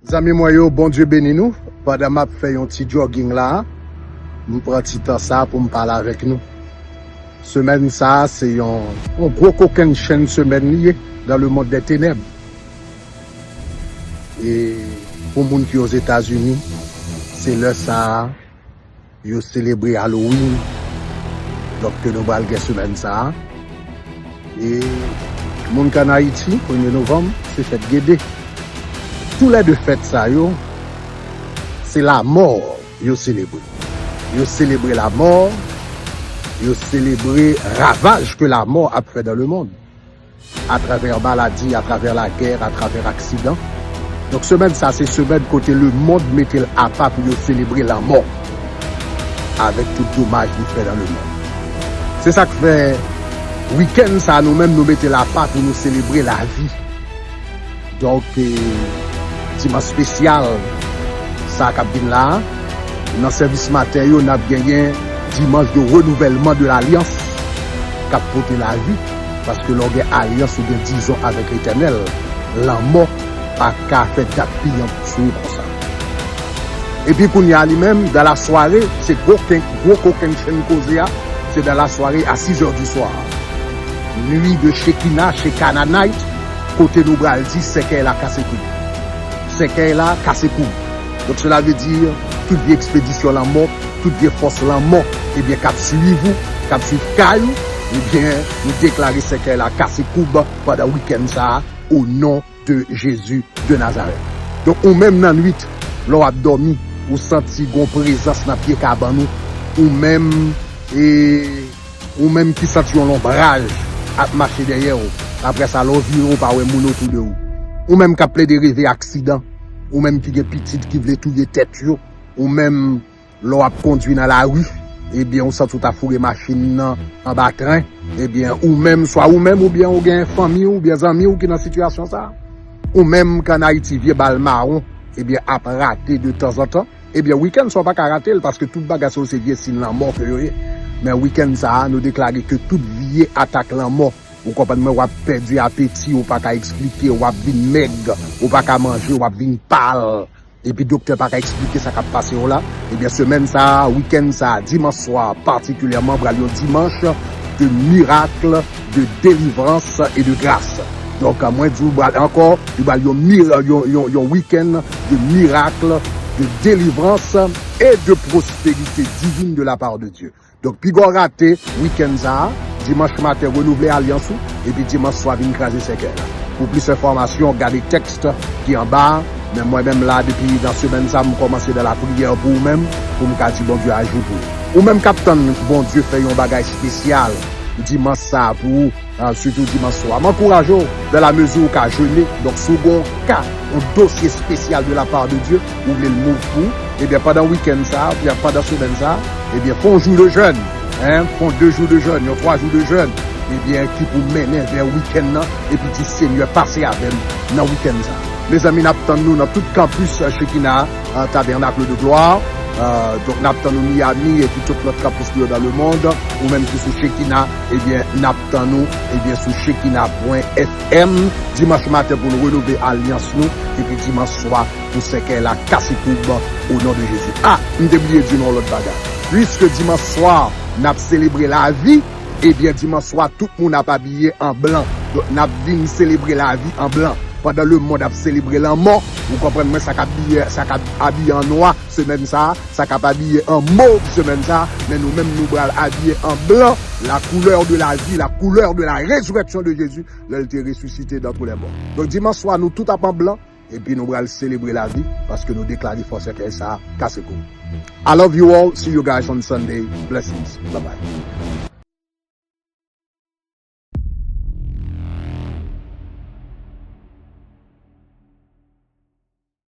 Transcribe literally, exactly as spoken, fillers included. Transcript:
Zanmi mwen yo, Bondye beni nou. Pandan m ap fè yon ti jogging la, m pran ti tan sa pou m pale avèk nou. Semèn sa, se yon, yon gwo kokennchenn semèn li ye dans le monde des ténèbres. E pou moun ki Ozetazini, se lè sa a yo selebre Halloween. Donk, ke nou pral gen semèn sa a. E moun k ann Ayiti, premye novanm, se fèt Gede. Tou lè de fèt sa yo, se lanmò yo selebre. Yo selebre lanmò, yo selebre ravaj ke lanmò ap fè dans le monde. Atravè maladi, atravè lagè, atravè aksidan. Donk, semèn sa, se semèn kote lemonn mete l apa pou yo selebre lanmò avèk tout domaj li fè dans le monde. Se sa k fè, wikenn sa, nou menm, nou mete l apa pou nou selebre lavi. Donk, eh, dimanch espesyal sa k ap vin la a, nan sèvis maten yo, n ap genyen dimanch de renouvèlman de lalyans k ap pote lavi, paske lè w gen alyans ou gen dizon avèk Letènèl, lanmò pa ka fè dat piyan sou ou konsa. Epi kounye a li menm, dans la soirée, se gwo ken-, gwo kokennchenn koze a, se dans la soirée à six heures du soir. Nuit de Shekinah, Shekinah Night, kote nou pral di sèkèy la kase koub. Sèkèy la kase koub. Donk, cela veut dire, tout vye ekspedisyon lanmò, tout vye fòs lanmò, ebyen, k ap swiv ou, k ap swiv kay ou, ebyen, nou deklare sèkèy la kase koub pandan wikenn sa a, o non de Jezi de Nazarèt. Donk, ou menm nan nwit, lè w ap dòmi, ou santi gon prezans nan pye kabann ou, ou menm, e, ou menm ki santi yon lonbraj ap mache dèyè w. Apre sa, lè w vire, ou pa wè moun otou de ou. Ou menm k ap plede reve aksidan, ou menm ki gen pitit ki vle touye tèt yo, ou menm lè w ap kondwi nan lari, ebyen, ou santi w ta foure machin nan anba tren, ebyen, ou menm, swa ou menm, oubyen ou gen fanmi w, oubyen zanmi w ki nan sitiyasyon sa a. Ou menm k ann Ayiti, vye bal mawon, ebyen, ap rate de tanzantan. Ebyen, wikenn sa w pa ka rate l, paske tout bagay sa yo se vye siy lanmò ke yo ye. Men wikenn sa a, nou deklare ke tout vye atak lanmò, ou konprann mwen, w ap pèdi apeti, ou pa ka eksplike, w ap vin mèg, ou pa ka manje, w ap vin pal. Epi doktè pa ka eksplike sa k ap pase w la. Ebyen, semèn sa a, wikenn sa a, dimanch swa patikilyèman, pral yon dimanch de mirak, de delivrans e de gras. Donk, mwen di w, pral ankò, li pral yon mira-, yon, yon, yon wikenn de mirak, de delivrans e de prosperite divine de la part de Dieu. Donk, piga w rate wikenn sa a, dimanch maten, renouvle alyans ou, epi dimanch swa, vin kraze sèkèy la. Pou plis enfòmasyon, gade tèks ki anba a, men mwen menm la, depi nan semèn sa a, m kòmanse dans la prière pou ou menm, pou m ka di Bondye aji pou ou. Ou menm k ap tann Bondye fè yon bagay espesyal dimanch sa a pou ou, ah, sitou dimanch swa. M ankouraje w, dans la mesure ou ka jene, donk si w gen yon ka, yon dosye espesyal de la part de Dieu, ou vle l move pou ou, ebyen, pandan wikenn sa a, oubyen pandan semèn sa a, ebyen, fè yon jou de jèn, hein, fè yon de jou de jèn, yon twa jou de jèn, ebyen, ki pou mennen vè wikenn nan, epi di, Senyè, pase avè m nan wikenn sa a. Mezanmi, n ap tann nou nan tout kanpis, eh, Shekinah, eh, Tabernacle de Gloire. Eh, donk, n ap tann nou Miami epi tout lòt kanpis nou yo dans le monde. Ou menm ki sou Shekinah, ebyen, n ap tann nou, ebyen, sou shekinah pwen F M, dimanch maten pou nou renouvle alyans nou, epi dimanch swa pou sèkèy la kase koub o non de Jezi. Ah, m te bliye di nou yon lòt bagay. Piske dimanch swa, n ap selebre lavi, ebyen, dimanch swa, tout moun ap abiye an blan. Donk, n ap vin selebre lavi an blan. Pandan lemonn ap selebre lanmò, ou konprann mwen, sa k ap abiye, sa k ap abiye an nwa semèn sa a, sa k ap abiye an mov semèn sa a, men nou menm, nou pral abiye an blan, la couleur de la vie, la couleur de la résurrection de Jésus, lè l te resisite dans tous les morts. Donk, dimanch swa, nou tout ap an blan, epi nou pral selebre lavi, paske nou deklare fò sèkèy sa a kase kou. I love you all. See you guys on Sunday. Blessings. Bye bye.